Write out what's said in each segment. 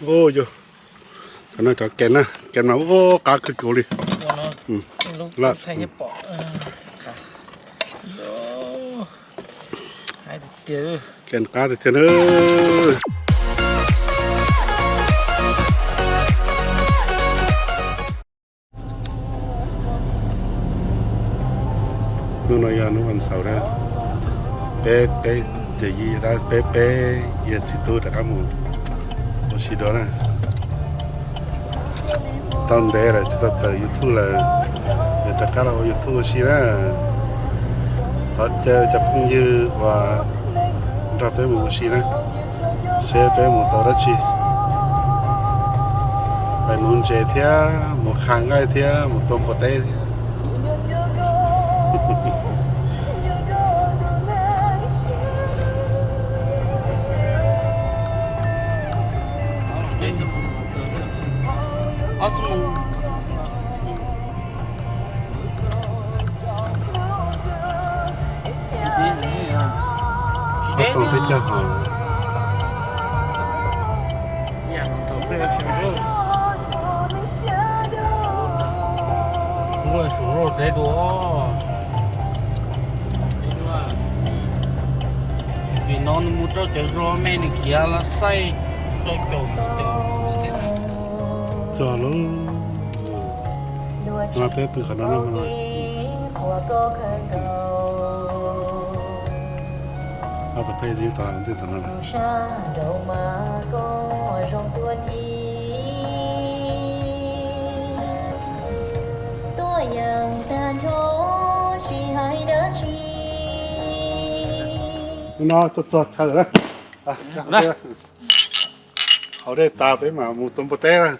Ua yog, cov no cov kem na, kem no ua qab kawg nkaus li. Laj, kem qab tiag tiag na. Hnub no yog hnub vas xaum na, peb peb yawm yij dab peb peb yawg txiv tub rov qab mus ua si dua na. Tau ntev lawm tsis tau tawm YouTube lawm, yog rov qab los ua YouTube ua si na. Thov caw cov phooj ywg uas nrog peb mus ua si na, seb peb mus tau dab tsi. Pais nuv ntses thiab mus qha nqaij thiab mus tua npua teb thiab. Ob xoo peb caug hov. Muaj suav rau deb dua. Vim no nws mus rau cov zos me nws khiav los xaij rau caum caum. Txog lawm. No peb pw qhov no no. Ob tug peb yeej tau ntej tau no. Hnub no tuaj txog chaw lawm. Haus dej tas peb mam mus tua npua teb na.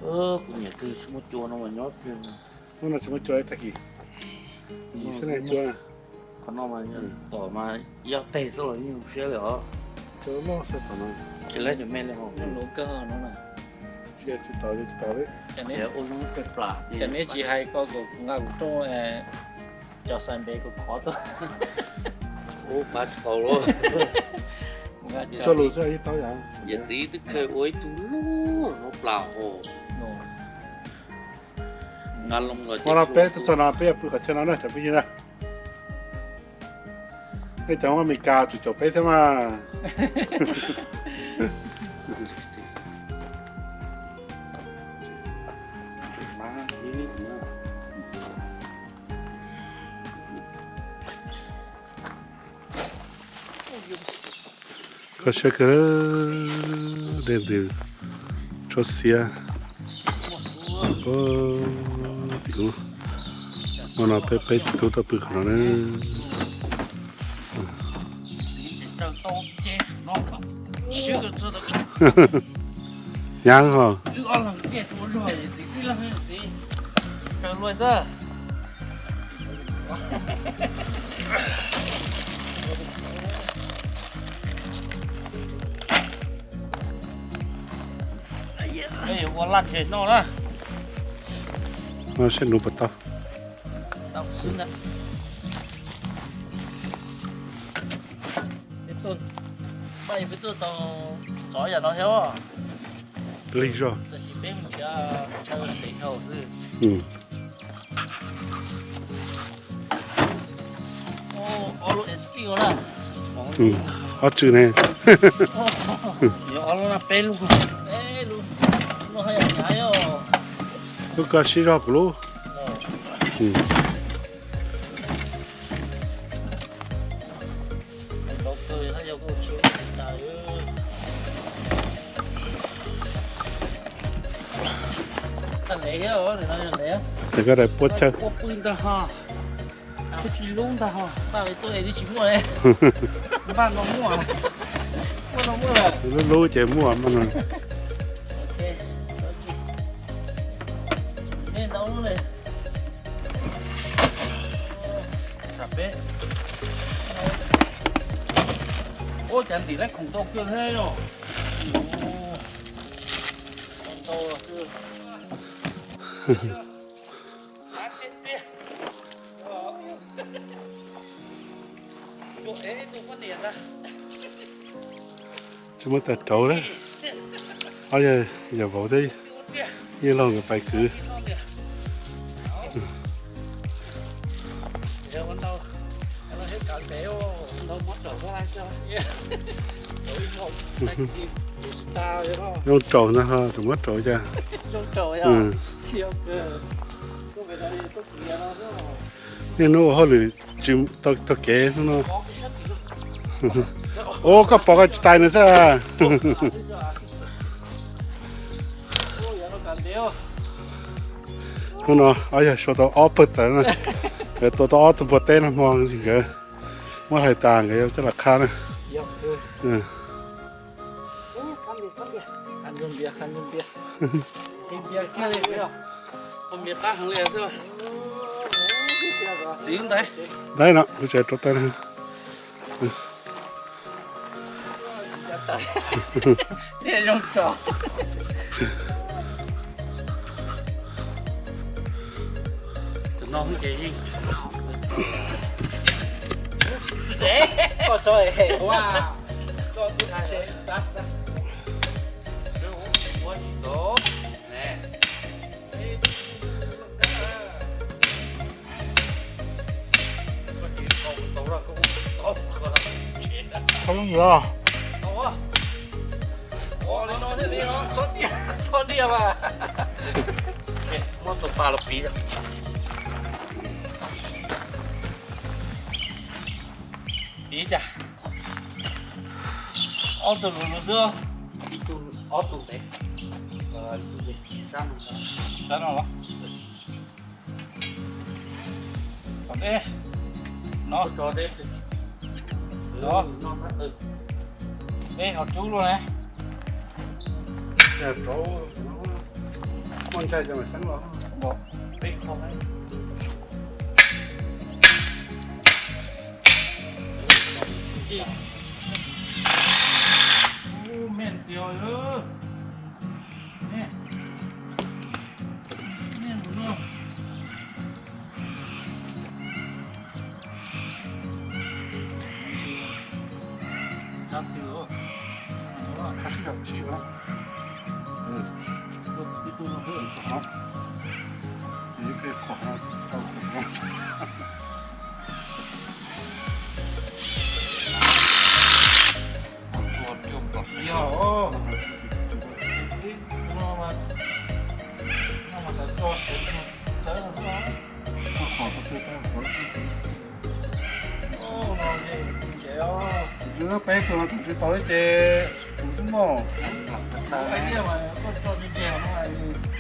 Kuv niam twb tsis muaj cua no mas nyob kiag. Hnub no tsis muaj cua ib tag kis. Yim xwb ne cua na. Qhov no mas tom mas ib ob teg xwb los yeej zoo siab li os. Cua loj xwb tom no. Tsis laib cov me li hos. Lub kawg no na. Tsis tau tsis tau li. Cas neb tsis hais ko kom kuv nqa kuv rooj cov xais npe kom khov tuaj. Ub, pab tsis tau lawm. Coj lus xwb ib tau yom. Yawm txiv twb kheev ua ib tug lub no plas hos. Nqa loo los. Ua no peb tuaj txog no peb yuav pw qhov chaw no na cov phooj ywg na. Nej cov Amelikas tsum caum peb thiab mas. Kho siab kawg, dej ntws tshua xiab. Tim ub, hmo no peb peb txiv tub tuaj pw qhov no na. Hnyav hos. Ua laj ntshe no na. No seb nuv puas tau. Peb tuaj tau txog yam no thiab. Lig zog. Ob tswm ne. Peb lub, lub koj sib zog kuv lub. Ces koj daim puab chaw. Lub lub ces muaj mas no. Ua cas ntim lawv khoom tau kiag thiab yom. Ntau xwb. Tsis muab tais rauv lawm. Ob yawg vauv thiab yawg laug nkawd pais kwv. Zoo raum ntag ho, tseem muab raum cas. Niaj hnub ua hauj lwm tsis tau kev hnub no. Ua koj pom koj tsis tais nws xwb. Hnub no ob yawg sua tau ob pawg tawv na, nkawd tua tau ob tug npua teb no hmo nkawd muab hlais tas nkawd yuav coj los qhab na. Ntawd no kuv tseem rau tawm na. Qhov zoo yog. Muab tus pa los piv. Piv cas? Ob tug lus lus xwb. Ib tug, ob tug ntev. Ib tug sab no los? Tom deb no. Deb hauv rub luaj ne. Muaj ntshai ces mam seeb los. Ub, me ntxiv. Peb tug no tseem tsis tau ib ce, kuv twb muaj.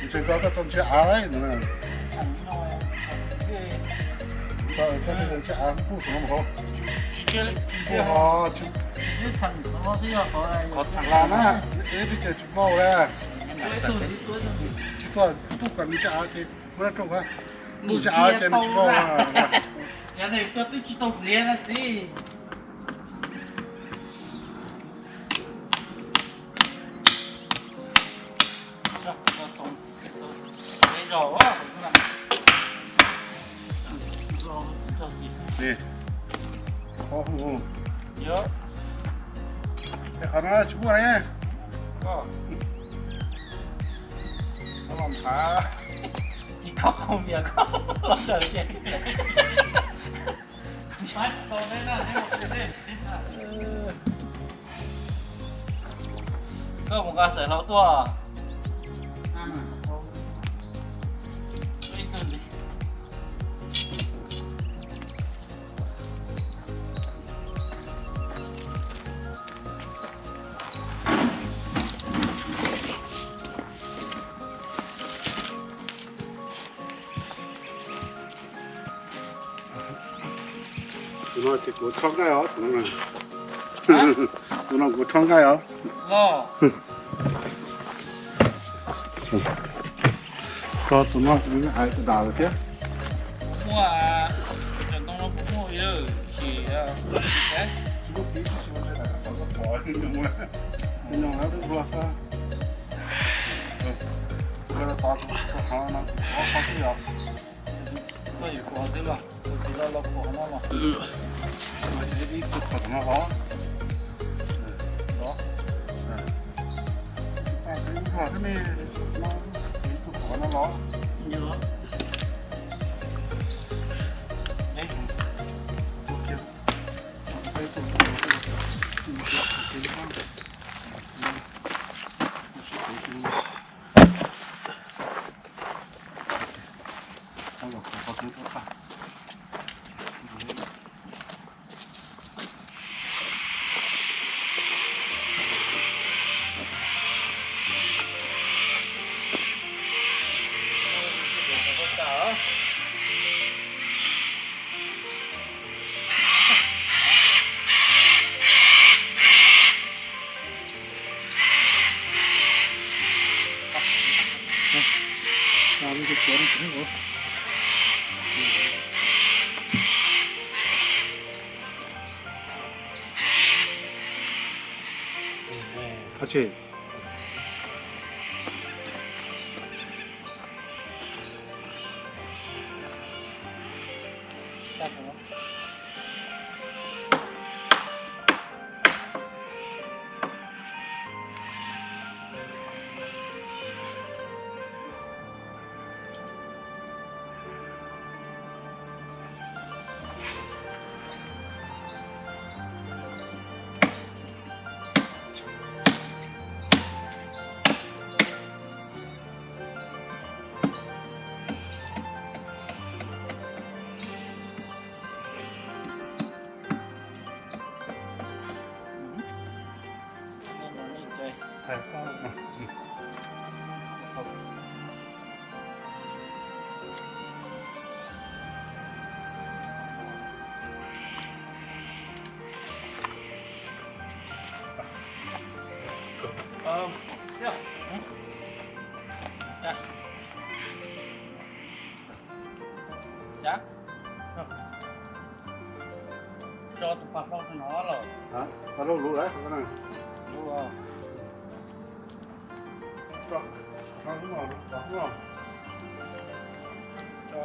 Tseem tau koj tau ntshe av no. Ntshe av kuj tseem no hauv. Kuj ho tsis, qhov tseem las na, ib tug ces tsis mau la. Tsis tuaj, kuj kom ntshe av ces muab rau kuv. Kuj ntshe av ces nws tsis mau. Qhov no tsis muaj ne. Koj mus nqa xaim hlau tuaj. Tus no ces kuv tshob nqaij os. Tus no kuv tshob nqaij os. Tso tus no kuv hais tas dam lawm thiab. Muaj, cov ntoo no kuv muaj ib yam tsis, tsis muaj piv tsis muaj, tsis muaj, tsis muaj, tsis muaj, tsis muaj, tsis muaj. Koj yuav qhov twg los, kuv txiv los los kuv qhov no los. Ib tug qhov no los. Los. Ib tug qhov no los. Ua tsi? Tso tus pas hlau rau no los. Pas hlau lub lawm. Lub los. Tso, tso lub no, tso lub no. Tso.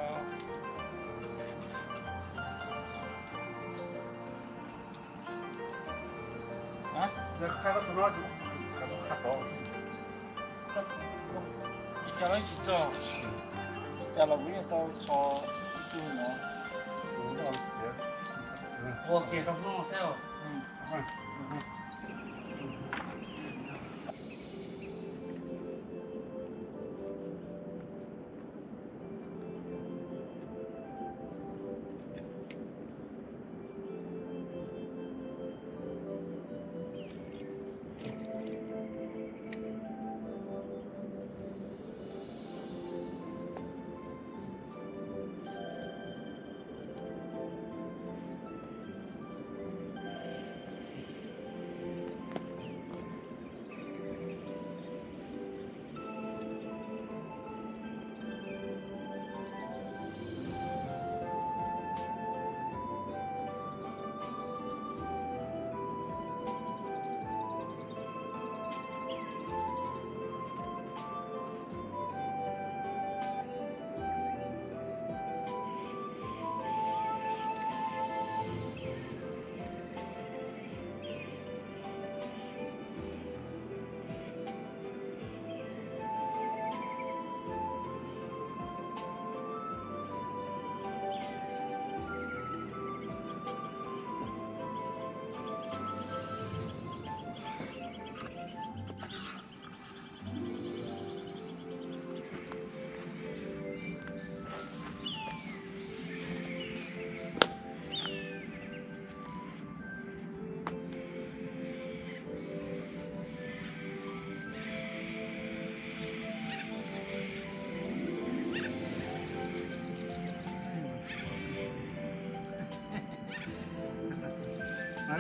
Ua cas lawv tsis tso? Cas los kuv yeej tau tso ib tug no. Ua kiag rau hnub no xwb os.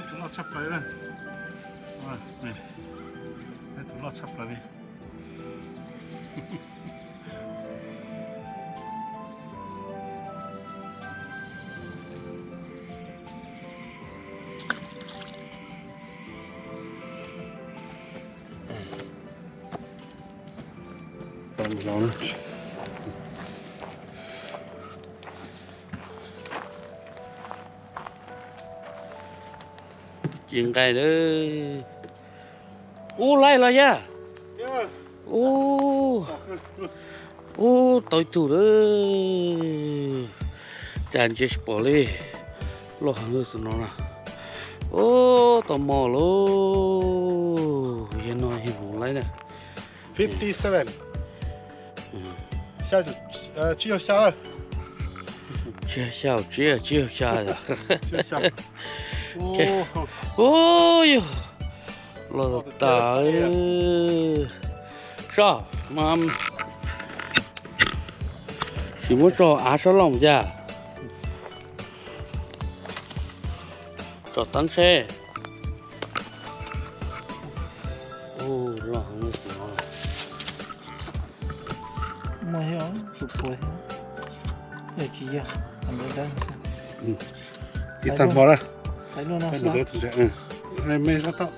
Tus loj tshaj plaws li. Tus loj tshaj plaws li. Tsis nqaij lawm. Ub, laij los yaj. Ub, ub, tau ib tug lawm. Cas ntsia tsis pom li. Loj heev tus no na. Ub, tau mos lauj. Yog no yog mus laij na. Fifty seven. Xya, eh, tsib caug xya. Tsib caug xya, tsib, tsib caug xya. Tsib caug xya. Ub, yog los tas. Soj mas, sim muab tso av soj loj mus cas. Tso teeb seb. Ub, loj heev no. Muaj thiab, tus puas thiab. Yog tsis yog, ib tag hmo na. Me zog tau.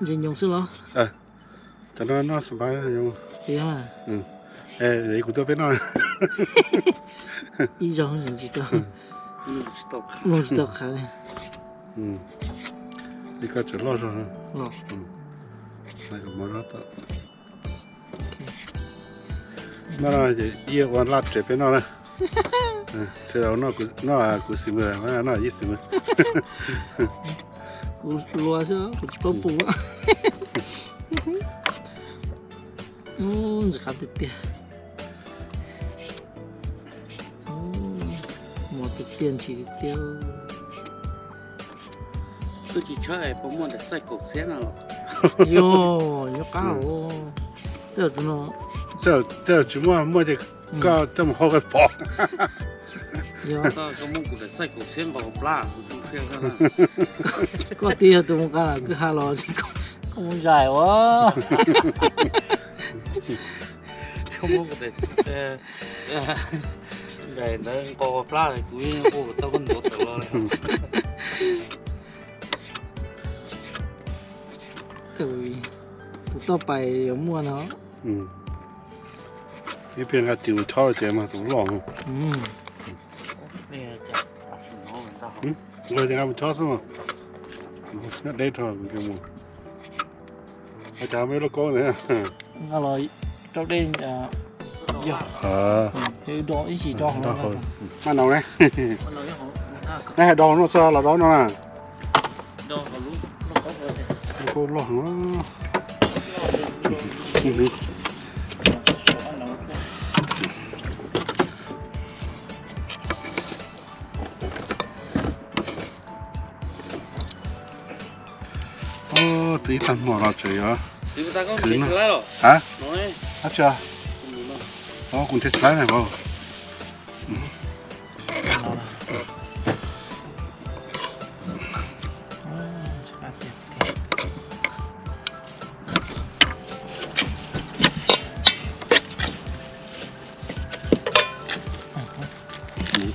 Ntsis nyoos xwb los? Cov no noj xav pab. Kuv tuaj peb noj. Ib zaug tsis tau, mloog tsis tau qhav li. Li koj tseem loj zog. Noj no ces ib ua laj tsev peb noj na. Txhia noj kuv xis mws, noj ib xis mws. Kuv lua xwb, kuv tsis paub pum. Ntxim qab tiag tiag. Mos tiag tiag, ntsim tiag tiag. Twb tsis tshawb puas muaj daim xaij kaum txhiab no los? Yog, nyob qab hauv. Tej zaum tsis muaj, muaj ces koj coj mus hau koj pom. Koj muab kuv daim xaij kaum txhiab nqos plab kuv tu siab. Koj twb yog tus mus nqa kwj ha los, koj mus zais ua. Koj muab kuv daim, daim ntawd nqos plab kuv yeej ua kom tau koj ntuav tawm los li. Tus toj pais yuav muaj no. Ib pliag nqa tis mus chob ces mas tus loj. Nqa tis nqa mus chob xwb mas. Nyob deb rau mus. Ua cas muaj ib lub kaub ntawd. Rau dej, yog, ib sim do hauv no. Maj nau ne, neb hais do hauv no txog los do no na. Lub kaub loj heev. Twb ib tag hmo no tseem yuav khwv no. Ab tsi, kuv nrhiav tsis laib na.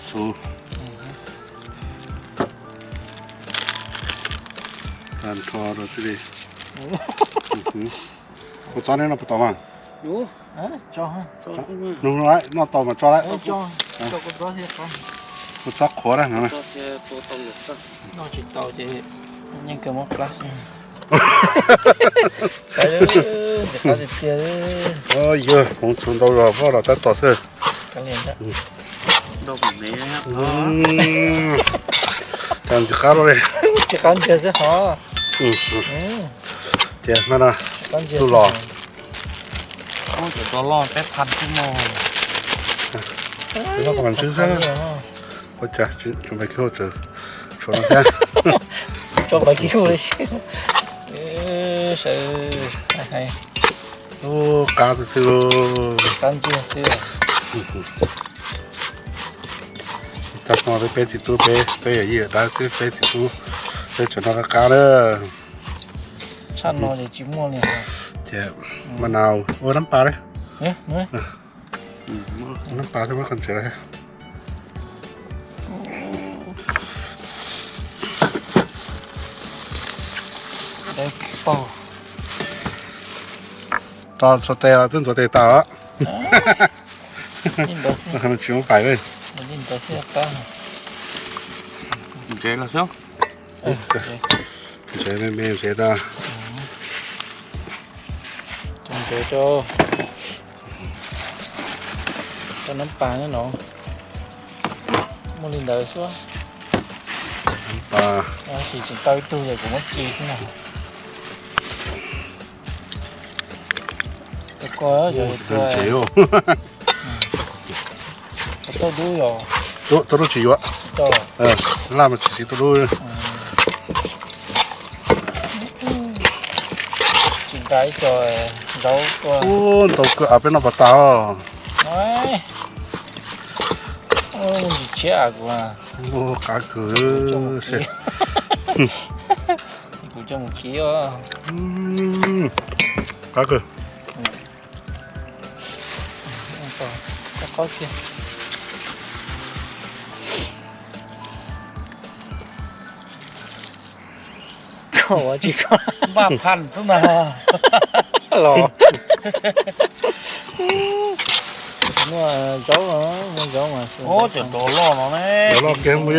Txhuv. Tag nrho rau tib li. Kua txob neb noj puas tau mas? Nug noj tau mas tso lawm. Kua txob qhuav na no. Noj tsis tau ces yeej kawg muab plab xwb. Yog hmoov txhuv ntau zog poj los tab tom xwb. Cas ntxim qab luaj li. Tsis qab ntxiag xwb hov. Tias no, tub los. Loj kom ntswb xwb. Ua cas tsoom pais kib hauj tsawv tshuav no thiab. Tsoom pais kib hauj li. Sawv, qab xwb xwb. Qab ntxiag xwb. Tag hmo peb peb txiv tub, peb peb yawm yij dab xwb, peb txiv tub, peb tseem noj qab qab na. Tshaj no ces tsis muaj li. Ces mas nau ua nab pas li. Nab pas thiab muab qhov ntsev lawm. Tos txhuav tes los twb ntxuav tes tas os. Tsis muab pais li. Li ntawd xwb qab. Ntsev los xwb. Ntsev me me ntsev da. Ntsev rau, rau nab pas no. Muaj li ntawd xwb. Tab sis tseem tau ib tug ces kuv muab ci xwb na. Ntsev, tau dub yom. Tau dub tsis yuav. Laj mas tsis siv tau dub. Tsis nqa ib co zaub tuaj. Ub, ntau kawg av peb noj pas tas os. Ntsis tshiab kuv. Qab kawg. Kuv coj mus kib os. Qab kawg. Qab kiag. Koj ua tsis koj npaj phaj xwb na. Los. Muaj zaub, muaj zaub mas. Cov nrov loj no ne. Nrov loj kiag mus.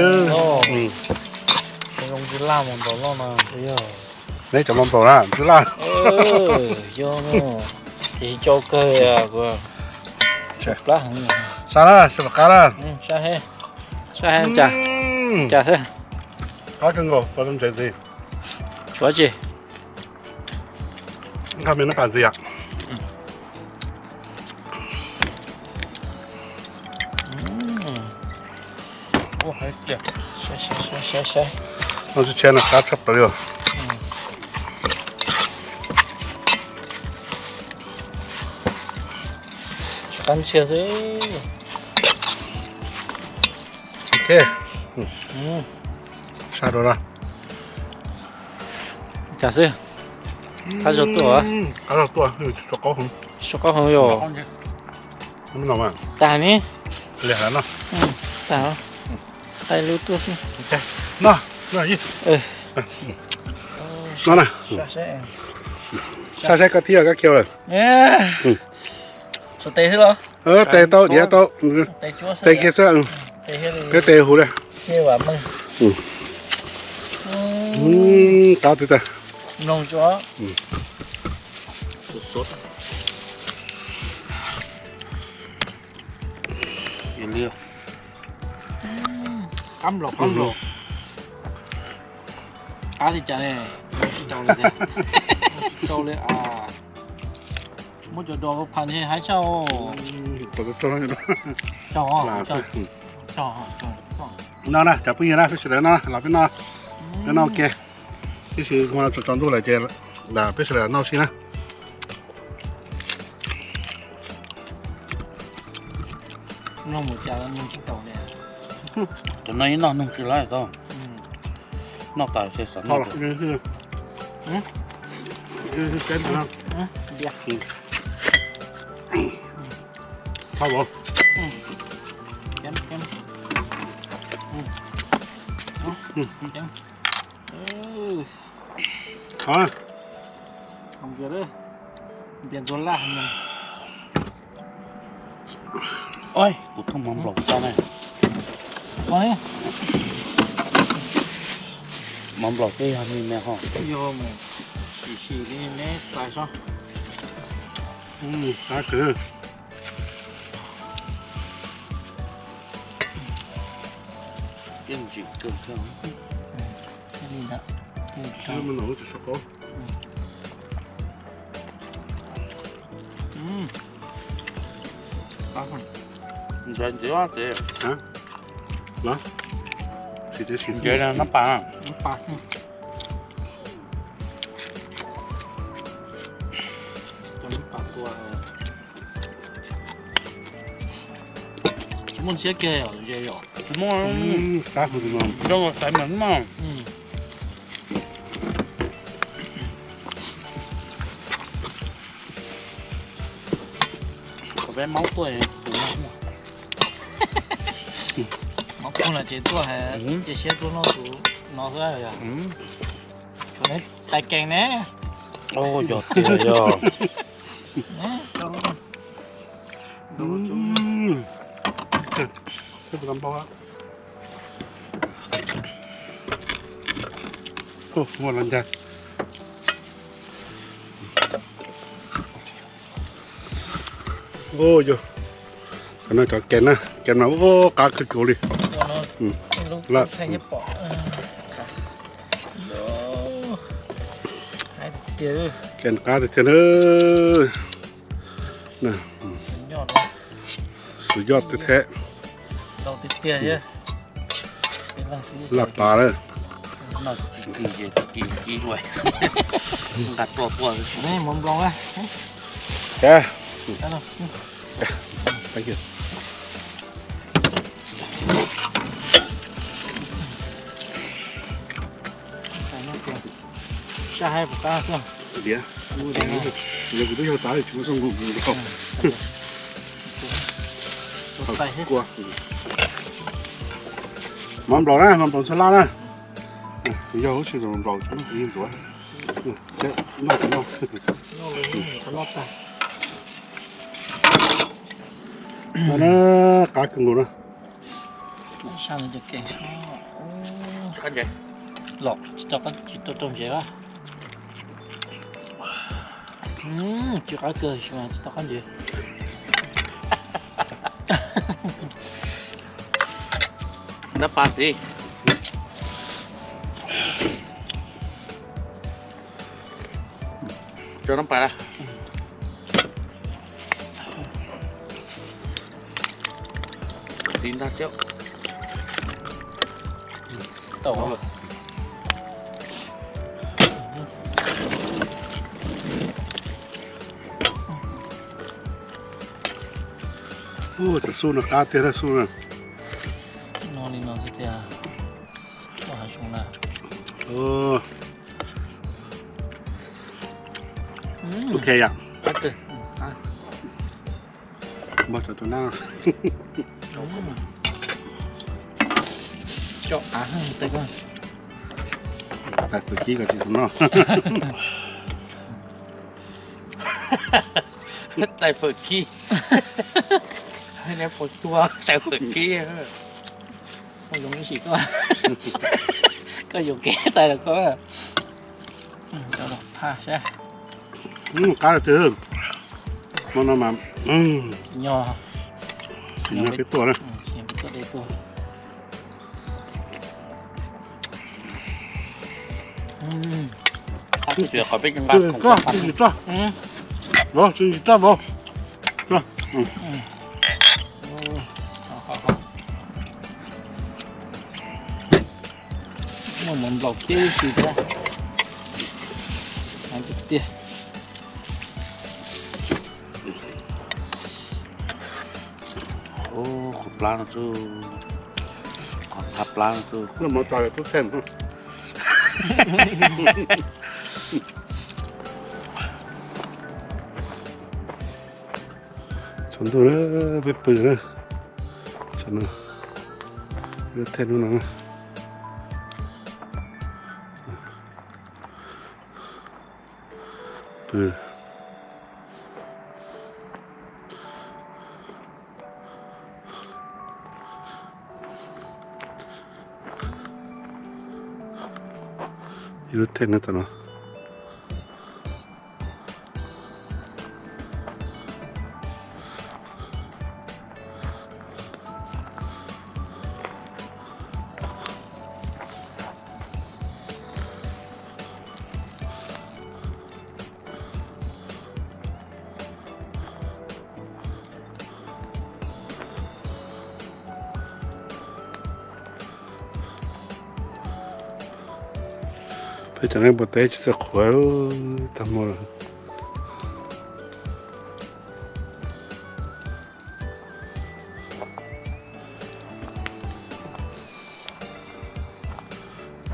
Zoo ntsis laj mus nrov loj no. Neb cov no nplaum na, ntsis laj. Yog, ces tsis tso kawg. Plab heev. Sab na, sab qab na. Sab he, sab he, cas, cas xwb. Qab kawg nkaus, qab ntsev ntxiv. Tshuav tsis? Nqa me nab pas ntxiv. Saib, saib, no tsis tshe no qab tshaj plaws li os. Qab ntxhias xwb. Ok. Sab rau na. Cas xwb? Qab zog tuaj. Qab zog tuaj, tshuav qaub heev. Tshuav qaub heev yom. Tag ni. Tag. Qaib lub tuaj xwb. No, no na. Saib saib koj thiab koj khiav lawm. Tshuav tes xwb los? Tes tau, diav tau. Tes kiag xwb. Peb tes huv li. Qab twb tag. Qab nplaum, qab nplaum. Qab li cas ne? Tsis tau li, tsis tau li a. Muab cov dos pha ne haib tshaj. No na cov phooj ywg na, peb sawv daws no los peb noj, peb noj ua ke. Tab sis hmo no tsaus tsaus ntuj lawm ces peb sawv daws noj ua si na. Cov no ib noj noog tsis laib tau. Noj tas ces xav noj. Kuv thooj mov nplaum tso na. Mov nplaum tej yog me me ho. Yog mus sim sim li neb xais sob. Qab kawg. Tiaj ntsim kawg thiab. Li ntawd. Tsis sov qaub. Ntxeev ntxiv ces. Ntxeev nab pas. Tsis muaj ntshiab kiag yom, ze yom. Tsis muaj. Zoo xaiv mas mas. Kom peb maub tuaj tus no. Maub tuaj no ces tuaj, ces siab tuaj noj tus no xwb yom. Tshuav neb tais kees ne. Yog tiag yog. Neb, neb. Neb, neb. Muaj los ncag. Yog, qhov no cov kes na, kes no qab kawg nkaus li. Lawm. Kes qab tiag tiag na. Xus yoj tiag thiab. Laj pas lawm. Thank you. Tiav, yog kuv twb yog tav tsis muaj txoj nkaus. Mov nplaum na, mov nplaum ntxhab laj na. Yog lub tsis nplaum nplaum tsis muaj ntxuav. Qab kawg nkaus na. Los tsis tau rau ntsev a. Tsis qab kawg, tsis tau qab ntsev. Nab pas xwb. Tso nab pas na. Tiv ntag thiab. Tau. Cov xub no qab tiag na, xub na. No li no xwb tiag. Ok yom. Npog cov tus na. Coj av, tais fawm kib kom tsis tau noj. Tais fawm kib. Tais fawm kib. Koj yuav kev tais los koj. Cov los phaj sab. Qab tiag. Hmo no mas nyob peb tuaj na. Tsis txaj, tsis txaj. Tsis txaj vauv. Muaj mov nplaum tib si thiab. Tiag tiag. Qhov plab no xwb, qhov plab no xwb. Noj mov tso tub tsheej. Tshav ntuj na, peb pw na. Tshav no, ib lub thej lub no na. Pw. Ib lub thej no tom no. Peb cov neeg npua teb tsis txawj qhuav tag hmo lawm.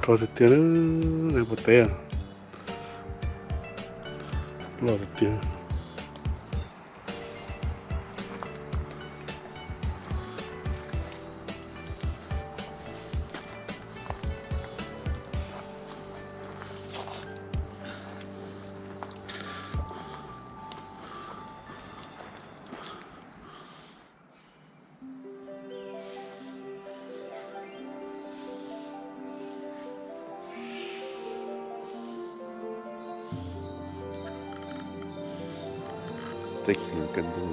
Rog tiag tiag, neeg npua teb loj tiag tiag. Tag kis kaj ntug.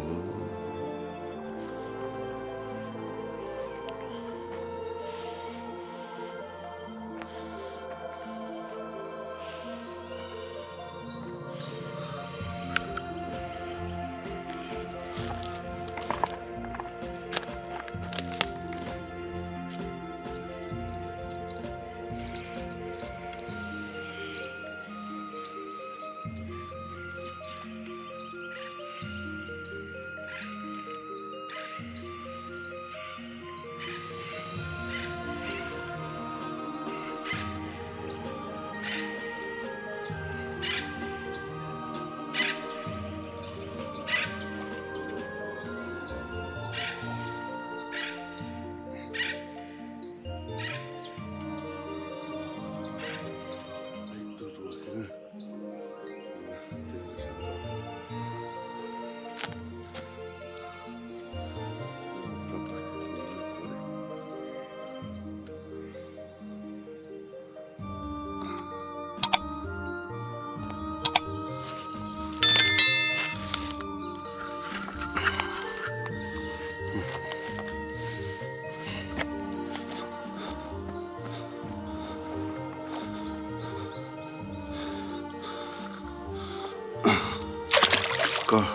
Koj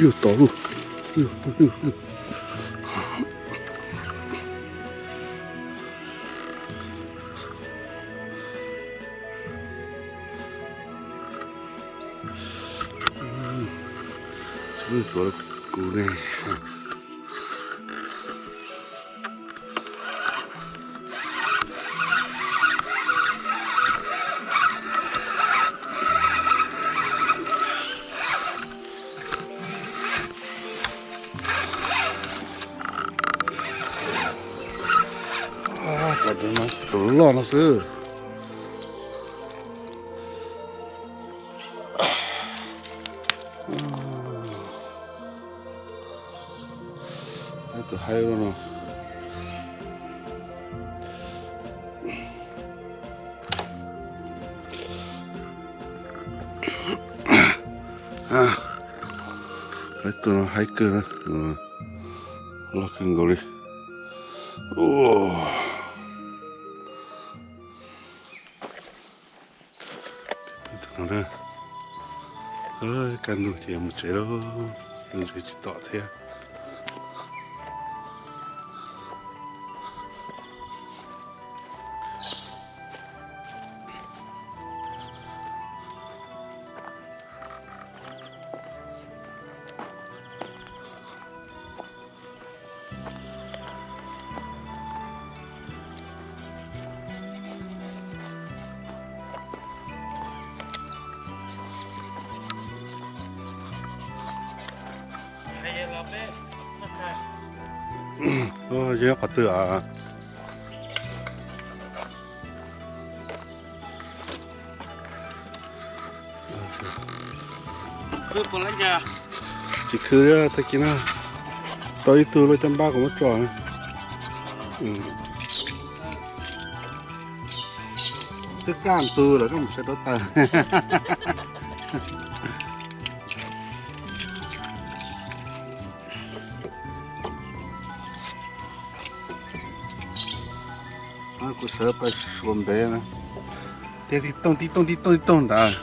yug tod lug. Tuav kuv ne. Pom tus no, tus loj no xwb. Tus haib no. Tus no haib kawg na, loj kawg nkaus li. Kaj ntug ces mus tsev lawm, mus tsev tsis tom thiab. Yog qhov twg os? Tsis khw thiab tag kis no. Tau ib tug loj caj npab kuv muab tso. Twb kaj ntug lawm koj mus saib rau tag. Kuv sawv pais suav ntev na. Tiag tib tooj tib tooj tib tooj tib tooj ntawd.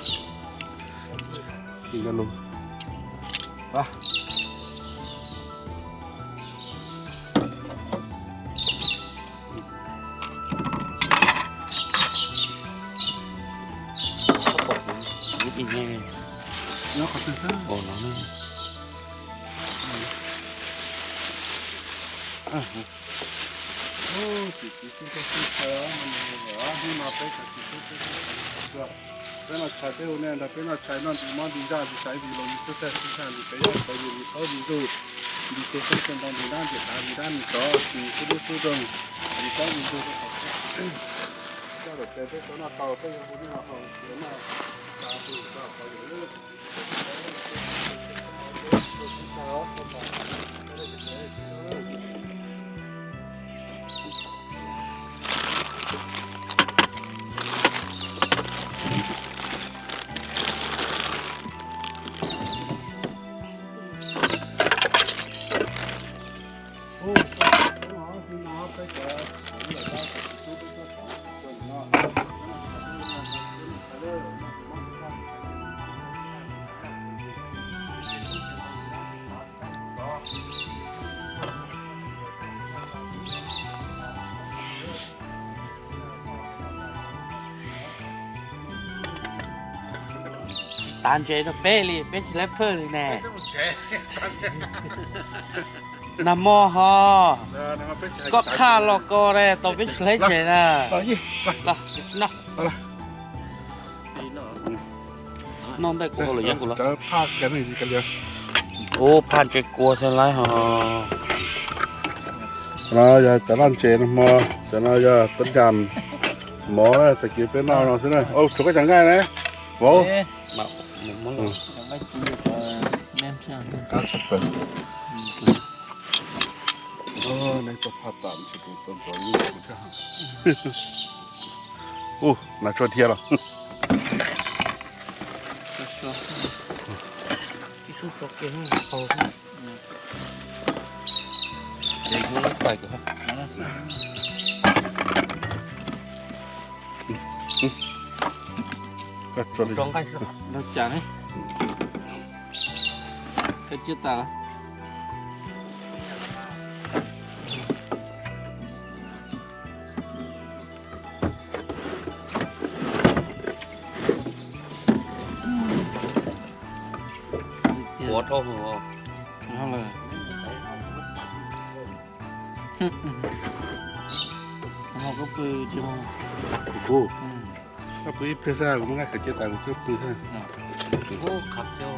Nyob qhov twg xwb? Hnub no peb tsis tub tub tub tub. Peb noj tshais peb hu nej nrog peb noj tshais noj nti mob nti ntsaj nti xaiv nti los nti tub tag sib zag nti peb yog peb yus nti taub nti ntug, nti tej xeeb tej ntoo nti nab nti hav nti dab nti tsov nti xub dub xub doog, nti taub nti ntug rau qhov coj lawm ces peb tau noj tau peb yog hu nej noj haus noj. Tsis tav ntses rau peb li, peb tsis laib phawj li ne. Nag hmo ho koj qhaj los ko ne, tau peb tsis laib ntses na. Noj ntej kuv los yog kuv los. Ub, phaj ntses kua thiab laib ho. No yog cov laj ntses nag hmo, cov no yog tub dam mov, tag kis peb noj no xwb na. Tshuav koj cov nqaij na, vauv. Qab tshaj plaws. Neb tau phaj tam tsis tus tau nrov ib tus thiab. Ub, nas tsuag dhia los. Rau nqaij, rau cas ne? Koj cia tas lawm. Ua dhau hwv os. Ho koj pw tsis mus? Kuv, koj pw ib pliag xwb, kuv muab nqaij khaws cia tas kuv twb pw xwb. Khav xyov,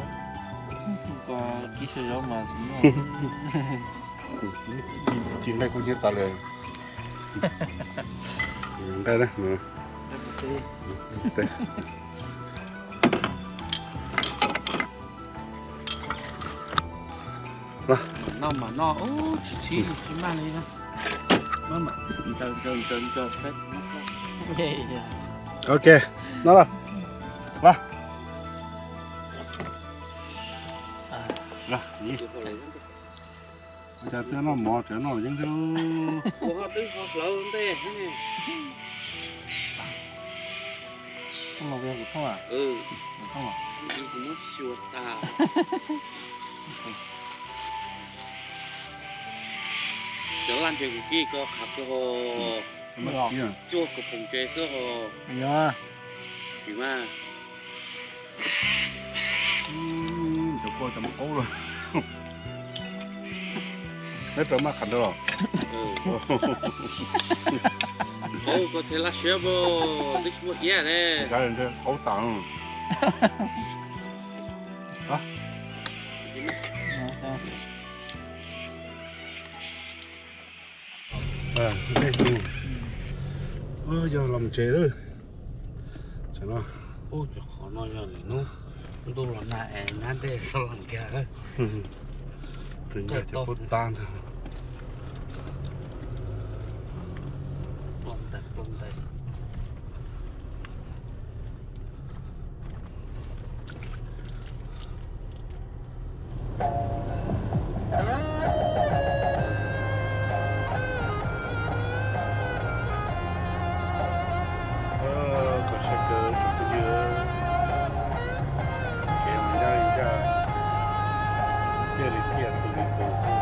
koj kib xyov zaub mas xwb no. Ci nqaij kuj nyiab tas lawm. Nqaij na. Noj mas noj, tsis txhib tsis maj li. Ok, noj los. Cas twb noj mov tseem noj yeeb thiab. Kuv ho twb ho hlawv ntej thiab ne. Kuv muab xyuas tas. Cov laj ntses kuv kib ko qhav xwb ho. Cuaj kaum poom ntses xwb ho. Vim mas cov kua cov muaj qaub lawm. Neb rov maj qhov ntawd los. Qaub ko thiaj laj siab, twb tsis muaj iab ne. Qaub tas. Yog los tsev lawm. Ub, cov qhov no yog lwm hnub ntuj los nag es nyab dej xav los nkag. Tus nkag cov kub tab ntag. Ploj ntais, ploj ntais. Koj sab kawg tsoom phooj ywg, kev ncaj li ncaj, tiaj li tiaj, tu li tu xwb.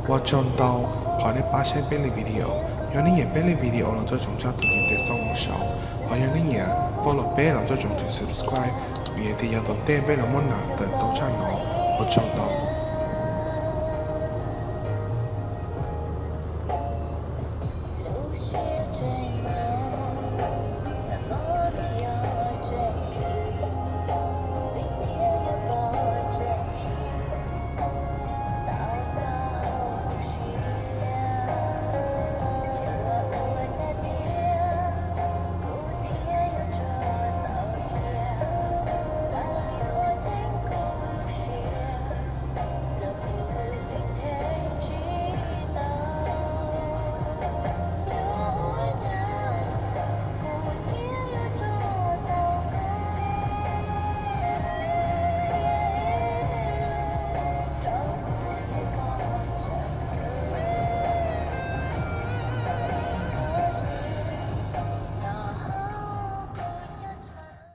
Ua tsaug ntau qhov nej pab saib peb li video. Yog nej nyiam peb li video los tso tsoom tsab tus tiv tes xauj mus saud, hos yog nej nyiam follow peb los tso tsoom tus subscribe, vim tias yav tom ntej peb los muab nam tawm tau tshaj no. Ua tsaug ntau.